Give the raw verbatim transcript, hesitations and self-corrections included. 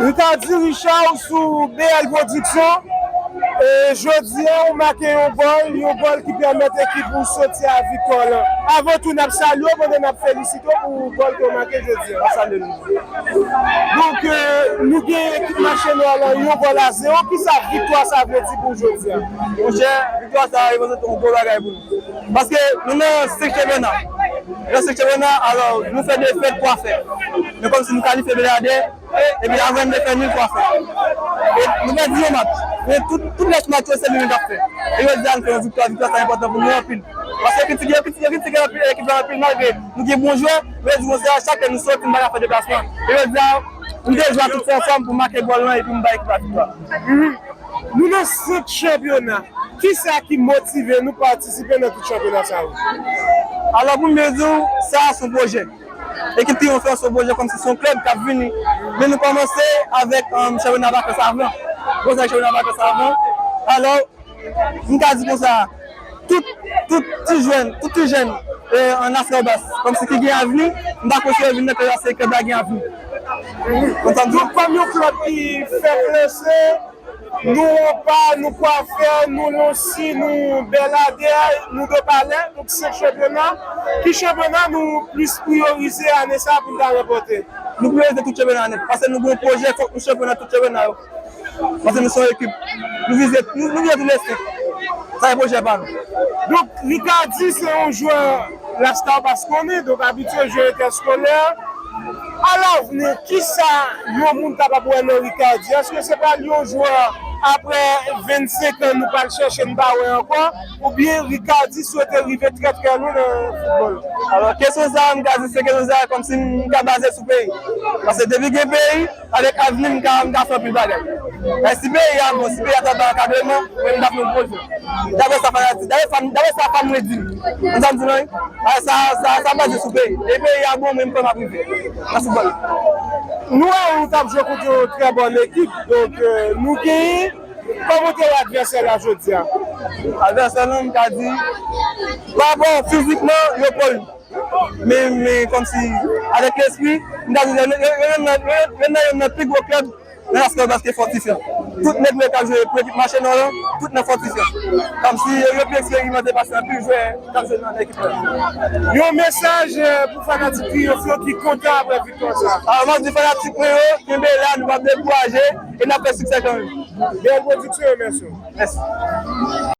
Ricardy Richard sou B L Production. E jodi a, ou make yon gòl, yon gòl ki pèmèt ekip ou soti a viktwa lan. Avan tou, n ap salye w pandan n ap felisite w pou gòl ke w make jodi a. N ap salye nou. Donk, e, nou gen ekip Mache Nwa lan yon gòl a zewo. Kisa viktwa sa vle di pou w jodi a? Monchè, viktwa sa reprezante yon gwo bagay pou nou. Paske nou nan senk chanpyona. Nan senk chanpyona, alò, nou fè defèt twa fè. Men kòmsi nou kalifye Beladè, epi avè n te fè nil twa fè. E nou pèdi yon match. Men tout, tout rès match yo, se nou menm k ap fè. E jodi a, nou fè yon viktwa, viktwa sa enpòtan pou nou anpil. Paske yo kritike, yo kritike, yo kritike anpil, ekip la anpil, malgre nou gen bon jwè, men di konsa, chak lè nou soti, nou pa ka fè deplasman. E jodi a, nou te jwe tout ansanm pou make gòl lan epi nou bay ekip la viktwa. Nou nan senk chanpyona. Kisa ki motive nou patisipe nan tout chanpyona sa yo? Alò, pou m byen di w, sa a se yon pwojè. Ekip Triyonf lan se yon pwojè kòmsi se yon klèb k ap vini. Men nou kòmanse avèk, um, chanpyona vakans avan. Kòmanse avèk chanpyona vakans avan. Alò, m ka di konsa, tout, tout ti jèn, tout ti jèn, e, an Astrabas, kòmsi ki gen avni, m ta konseye vin nan klèb la, se klèb la gen avni. Konprann sa m di w? Donk, kòm yon klèb ki fè plese, nou Onpa, nou Kwafè, nou Lonsi, nou Bèladè, nou Dopalè, nou senk chanpyona. Ki chanpyona nou plis priyorize ane sa a pou n ta ranpòte? Nou priyorize tout chanpyona nèt, paske nou gen yon pwojè, fòk nou chanpyon nan tout chanpyona yo. Paske nou se yon ekip. Nou vize, nou, nou vize tout lè senk. Sa se pwojè pa nou. Donk, Ricardy se yon jwè Lastar Bas konnen, donk abitye jwe entèskolè. Alavni, kisa yon moun kapab wè nan Ricardy? Èske se pral yon jwè apre vennsenk an nou pral chèche, n pa wè ankò? Oubyen Ricardy swete rive trè, trè lwen nan foutbòl? Alò, kesyon sa a, m ka di se kesyon sa a kòmsi m ka baze sou peyi. Paske depi gen peyi, avèk avni, m ka, m ka fè anpil bagay. Men si peyi a bon, si peyi a ta bay ankadreman, mwen, m t ap yon gwo jwè. Daprè sa fanatik, daprè fan, daprè sa fan mwen di m. Konn sa m di nou, wi? Sa, sa, sa baze sou peyi. E peyi a bon, mwen, m kwè m ap rive nan foutbòl. Nou wè ou t ap jwe kont yon trè bòn ekip, donk, e, nou genyen. Kòman w te wè advèsè la jodi a? Advèsè la, m ka di, pa rapò fizikman, yo pòl. Men, men kòmsi, avèk lespri, m ta di, yo, yo, yo, yonn nan, yo, yonn nan, yonn nan pi gwo klèb nan Lastar Bas ki fòtifyan. Tout nèg nou yo k ap jwe pou ekip Mache Nwa lan, tout nan fòtifyan. Kòmsi yo, yo pi eksperimante pase anpil jwè k ap jwe nan ekip la. Yon mesaj, e, pou fanatik Triyonf yo ki kontan apre viktwa sa a? A, m ap di fanatik mwen yo, kenbe la, nou p ap dekouraje, e n ap fè siksè kanmenm. Bèl pwodiksyon, mèsi. Mèsi.